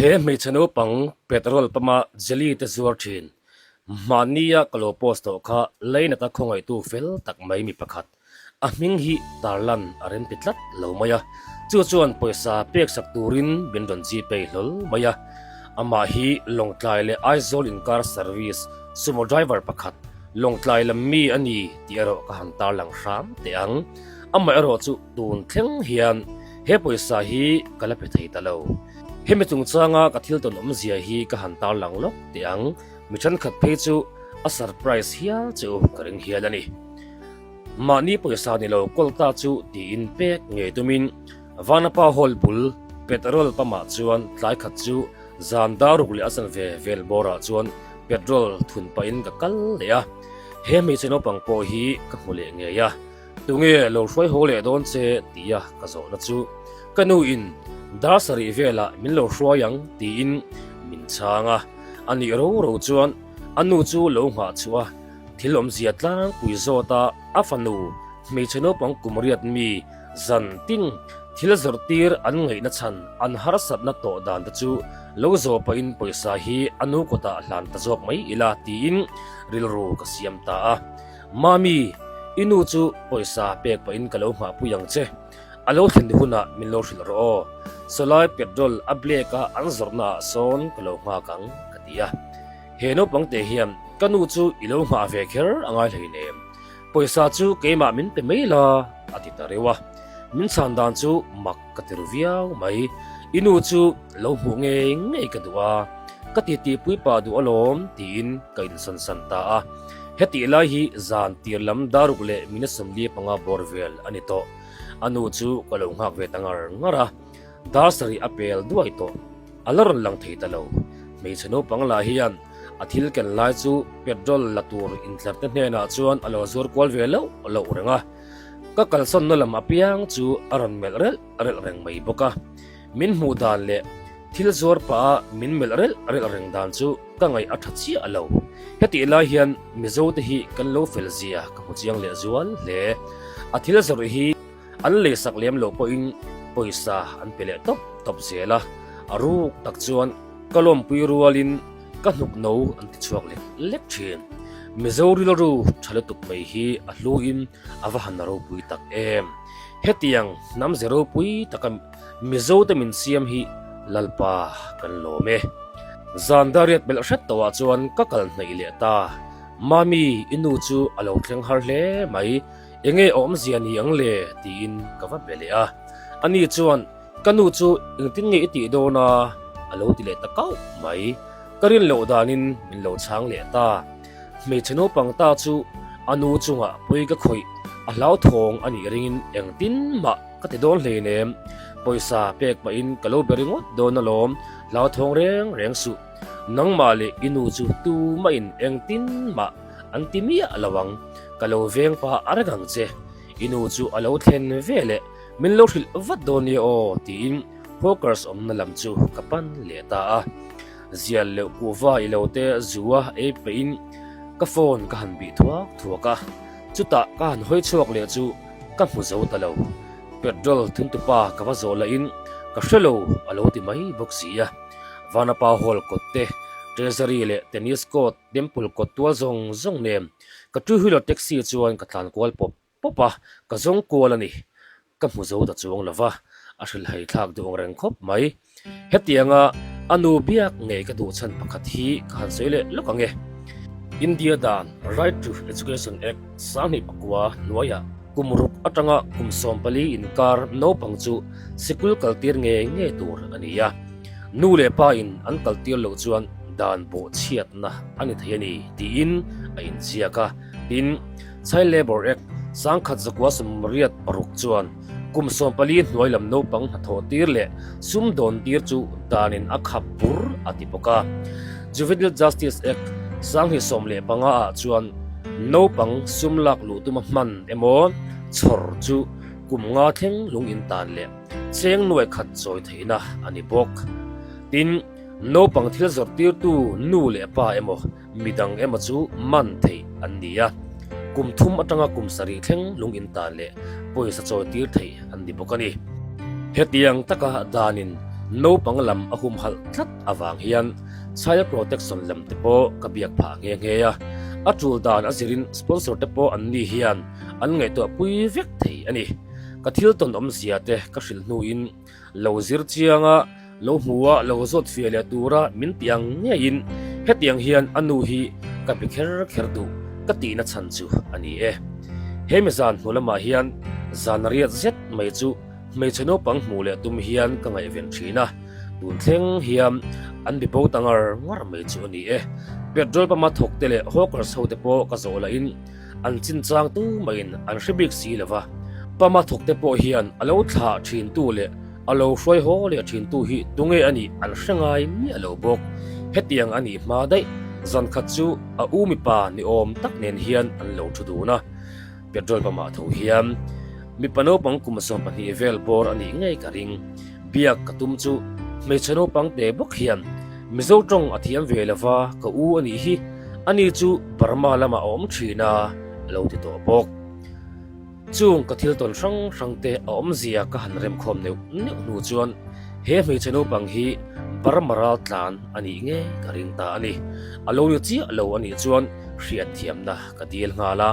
He hmeichhe naupang petrol pump-a jelly te zuar thin mahnia ka lo post tawh kha Lainata khawngaihtu fel tak mai mi pakhat a hming hi tarlan a rem ti tlat lo mai a, chu chuan pawisa pek sak turin min rawn gpay hlawl mai a. Amah hi Lawngtlai leh Aizawl inkar service sumo driver pakhat Lawngtlai lam mi a ni tih erawh ka han tarlang hram teh ang. Amaherawh chu tun thleng hian he pawisa hi ka la pe thei ta lo. Hemi chungchanga ka thil tawn awmzia hi ka han tarlang lawk teh ang. Mi thenkhat phei chu a surprise hial che u ka ring hial a ni. Mahni pawisa ni lo kawl ta chu tiin pek ngei tumin Vanapa Hall bul petrol pump ah chuan tlai khat chu zan dar ruk leh a chanve vel bawrah chuan petrol thun pahin ka kal leh a. He hmeichhe naupang pawh hi ka hmu leh ngei a. Tunge lo hruai haw leh dawn che tia ka zawhna chu ka nu in dar sarih velah min lo hruai ang tiin min chhang a, a nih ro ro chuan a nu chu lo nghah chhuah a thil awmzia tlangpui zawt a a fanu hmeichhe naupang kum riat mi zan tin thil zawrh tir an ngaihna chhan an harsatna tawh dan te chu lo zawh pahin pawisa hi a nu kutah hlan ta zawk mai ila tiin rilru ka siam ta a. Mami, i nu chu pawisa pek pahin ka lo nghahpui ang che. A lo thlen hunah min lo hrilh rawh aw. Sawlai petrol a black a an zawrhna ah sawn ka lo nghak ang, ka ti a. He naupang te hian ka nu chu i lo nghah ve kher a ngai hleinem. Pawisa chu keimah min pe mai la, a ti ta reuh a. Min chhan dan chu mak ka ti ru viau mai. I nu chu lo hmuh ngei ngei ka duh a, ka titipui pah duh alawm tiin ka insawnsan ta a. Hetih lai hi zan tir lam daruk leh minute 45 bawr vel a ni tawh. A nu chu ka lo nghak ve ta ngar ngar a, dar sarih a pel duai tawh. A la rawn lang thei ta lo. Hmeichhe naupang lah hian a thil ken lai chu petrol la tur intlar te hnenah chuan a lo zuar kual ve loh loh reng a. Ka kalsawnna lam apiang chu a rawn melh relh relh reng mai bawk a. Min hmuh dan leh thil zuar pah a min melh relh relh reng dan chu ka ngaih a tha chiah lo. Hetih lai hian Mizo te hi kan lo fel zia ka hmu chiang leh zual hle. A thil zawrh hi an leisak lem loh pawhin pawisa an pe leh tawp tawp zel a, a ruk tak chuan ka lawmpui rualin ka hnuk no an ti chhuak lek lek thin. Mizo rilru tha lutuk mai hi a hluin a va han ropui tak em. Hetiang hnam ze ropui taka Mizo te min siam hi Lalpa kan lawm e. Zan dariat belh hret tawhah chuan ka kal hnaih leh ta. Mami, i nu chu a lo thleng har hle mai. Enge awmzia ni ang le? tiin ka va be leh a. Ani chuan, Ka nu chu engtin nge i tih dawn a? a lo ti leh ta kauh mai. Ka rin loh danin min lo chhang leh ta. Hmeichhe naupang ta chu a nu chungah pawi ka khawih a hlauthawng a nih ringin engtin mah ka ti dawn hleinem. Pawisa pek pahin ka lo be ringawt dawn alawm, hlauthawng reng reng suh. Nangmah leh i nu chu tumahin engtin mah an ti miah lo ang, ka lo veng pah a reng ang che. I nu chu a lo thlen ve leh min lo hrilh vat dawn nia aw tiin hawkers awmna lam chu ka pan leh ta a. Zial leuh kuhva i lo te zua ei peihin ka phone ka han bih thuak thuak a, chutah ka han hawi chhuak leh chu ka hmu zo ta lo. Petrol thuntupa ka va zawh lahin ka hre lo a lo ti mai bawk si a. Vanapa Hall kawt te, Treasury leh Tennis Court, Temple kawt tual zawng zawng nen ka two wheeler taxi chuan ka tlan kual pawp pawp a, ka zawng kual a ni. Ka hmu zo ta chuang lo va, a hrilhhai thlak duh ang reng khawp mai. Hetianga a nu biak ngei ka duh chhan pakhat hi ka han sawi leh lawk ang e. India dan Right to Education Act 2009 hnuaiah kum ruk atanga kum 14 inkar naupang chu sikul kaltir ngei ngei tur a ni a. Nu leh pa in an kaltir loh chuan dan bawhchhiatna a ni thei a ni tiin a inziak a. Tin, Child Labour Act 1986 chuan kum 14 hnuai lam naupang hnathawh tir leh sumdawn tir chu danin a khap bur a ti bawk a. Juvenile Justice Act 2015 ah chuan naupang sum lak luh tuma hman emaw chhawr chu kum nga thleng lung intan leh cheng nuai khat chawi theihna a ni bawk. Tin, naupang thil zawrh tirtu nu leh pa emaw Midang emaw chu man theih an ni a, kum thum atanga kum sarih thleng lung intan leh pawisa chawi tir theih an ni bawk a ni. Hetiang taka danin Naupang lam a humhalh tlat avang hian Child Protection lam te pawh ka biak phah nghe nghe a. A tul dan a zirin sponsor te pawh an ni hian an ngaihtuah pui vek thei a ni. Ka thil tawn awmzia te ka hrilh hnuin lo zir chianga lo hmua lo zawt fiah leh tura min ti ang ngeiin hetiang hian a nu hi ka be kher kher duh ka tihna chhan chu a ni e. He mi zan hnu lamah hian zan riat zet mai chu hmeichhe naupang hmuh leh tum hian ka ngaihven thin a, tun thleng hian an be bo ta ngar ngar mai chu a ni e. Petrol pump a thawk te leh hawkers ho te pawh ka zawh lahin An chinchang tu maiin an hre bik si lo va, Pama thawkte pawh hian a lo thlah thintu leh a lo hruai haw leh thintu hi tunge a nih an hre ngai miah lo bawk. Hetiang a nih hma daih, zan khat chu a u mipa ni awm tak nen hian an lo thu dun a. Petrol pump-ah tho hian mipa naupang kum 12 vel bawr a nih ngei ka ring. Biak ka tum chu hmeichhe naupang te bawk hian Mizo tawng a thiam ve lo va, ka u a nih hi. Ani chu Burma lamah a awm thin a, a lo ti tawh bawk. Chung ka thil tawn hrang hrang te a awmzia ka han remkhawm neuh neuh hnu chuan he hmeichhe naupang hi Burma ral tlan a nih ngei ka ring ta a ni. A lo ni chiah lo a nih chuan hriatthiamna ka dil nghal a,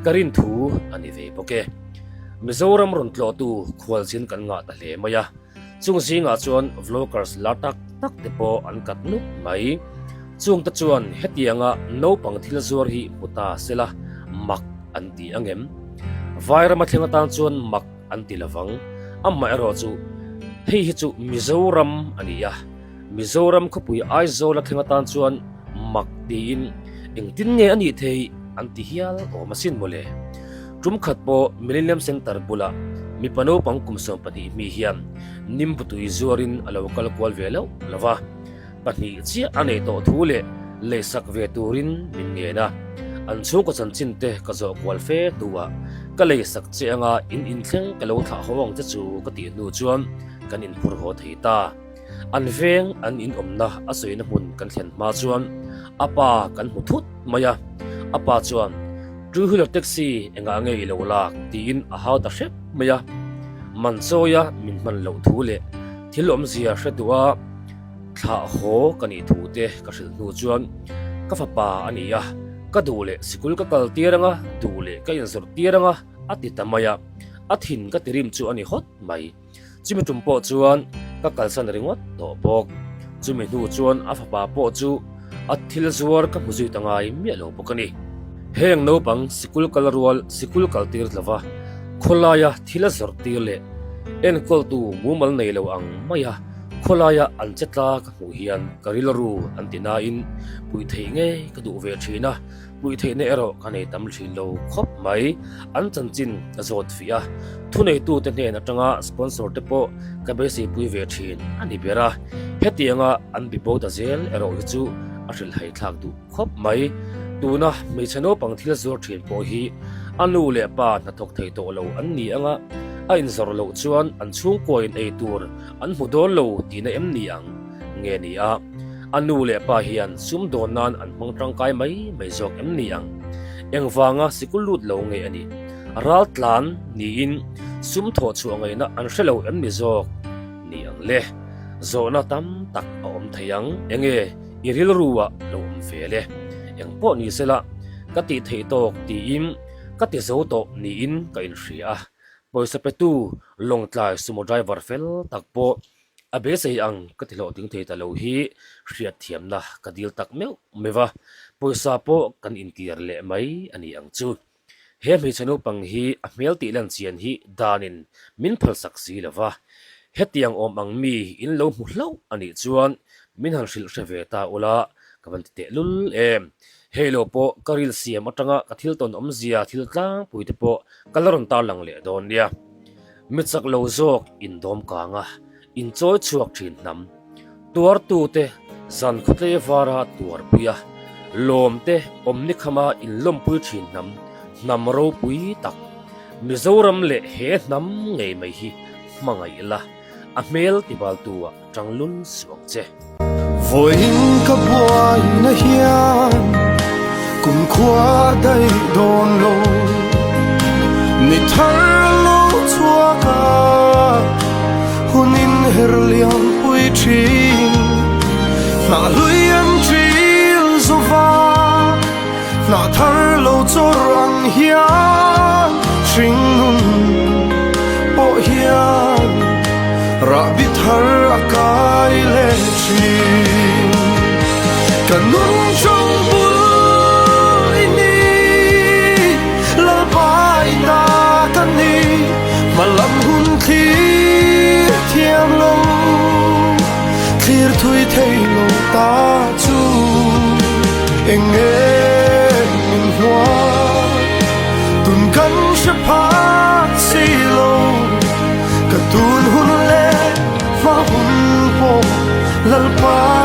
ka rin thu a ni ve bawk e. Mizoram rawn tlawhtu khualzin kan ngah ta hle mai a. Chung zingah chuan vloggers lar tak tak te pawh an kat nup mai. Chungte chuan hetianga naupang thil zuar hi hmu ta sela mak an ti ang em? Vairama thleng atan chuan mak an ti lovang. Amaherawh chu hei hi chu Mizoram a ni a, Mizoram khawpui Aizawl a thleng atan chuan mak tiin engtin nge a nih theih an ti hial awm asin mawle. Tum khat pawh Millennium Centre bulah mipa naupang kum 12 mi hian Nimbutui zuarin a lo kal kual ve loh lo va, pahnih chiah a nei tawh thu leh leisak ve turin min ngen a. An chhungkaw chanchin te ka zawh kual fe hnuah ka leisak che anga in inthleng ka lo thlah haw ang che chu ka tih hnu chuan kan inphur haw thei ta. An veng an inawmna a sawina hmun kan thlen hma chuan a pa kan hmu thut mai a, a pa chuan Two wheeler taxi engah nge i lo lak tiin a hau ta hrep mai a, man chawia min hman loh thu leh thil awmzia hre duh a thlah haw ka nih thu te ka hrilh hnu chuan ka fapa a ni a, ka duh leh sikul ka kal tir anga duh leh ka inzawrh tir anga a ti ta mai a, a thin ka tirim chu a ni hawt mai. Chumi tum pawh chuan ka kalsan ringawt tawh bawk. Chumi hnu chuan a fapa pawh chu a thil zuar ka hmu zui ta ngai miah lo bawk a ni. Heng naupang sikul kal rual sikul kal tir tlova khawlaia thil a zawrh tir leh enkawltu mumal nei lo ang maia khawlaia an che tla ka hmuh hian ka rilru an ti nain puih theih ngei ka duh ve thin a. Puih theihna erawh ka nei tam thin lo khawp mai. An chanchin ka zawt fih a, thuneitute hnen atanga sponsor te pawh ka beiseipui ve thin a ni ber a. Hetianga an bibo ta zel erawh hi chu a hrilhhai thlak duh khawp mai. Tuna hmeichhe naupang thil zuar thin pawh hi a nu leh pa hnathawk thei tawh lo an ni anga, a inzawrh loh chuan an chhungkuain ei tur an hmu dawn lo tihna em ni ang nge ni a? A nu leh pa hian sumdawn nan an hmang tangkai mai mai zawk em ni ang? Engvanga sikul lut lo nge a nih? Ral tlan niin sum thawh chhuah ngaihna an hre lo em ni zawk ni ang le? Zawhna tam tak a awm thei ang. Enge i rilru ah lo awm ve le? Engpawh ni sela ka tih theih tawk tiin ka ti zo tawh niin ka inhria a. Pawisa petu Lawngtlai sumo driver fel tak pawh A beisei ang ka ti hlawhtling thei ta lo hi hriatthiamna ka dil tak meuh meuh a, pawisa pawh kan intir leh mai a ni ang chu. He hmeichhe naupang hi a hmel tih lan chian hi danin min phalsak si lo va, hetiang awm ang mi in lo hmu hlauh a nih chuan min han hrilh hre ve ta ula ka van ti tehlul em. Hei lo pawh ka ril siam atanga ka thil tawn awmzia thil tlangpui te pawh ka la rawn tarlang leh dawn nia. Mi chak lo zawk indawm kang a, inchawi chhuak thin hnam. Tuartute zan khawtlei vara tuarpui a, lawmte awmni khama inlawmpui thin hnam, hnam ropui tak. Mizoram leh he hnam ngei mai hi hmangaih ila, a hmel tibaltu ah tang lul suh ang che. Vawiin ka buaina hian kumkhua daih dawn lo, ni thar lo chhuak a, hun inher liam pui thin. thin. Hnah hlui an ṭil zo va, hnah thar lo chawr ang hian hringnun pawh hian rahbi thar a kai leh thin. Ka nun chawng bul i ni, Lalpa i ta ka ni, hmalam hun thlir thiam lo, thlir thui thei lo ta chu eng nge min hnuai, tun kan hre phak si lo, ka tun hun leh hma hun pawh Lalpa.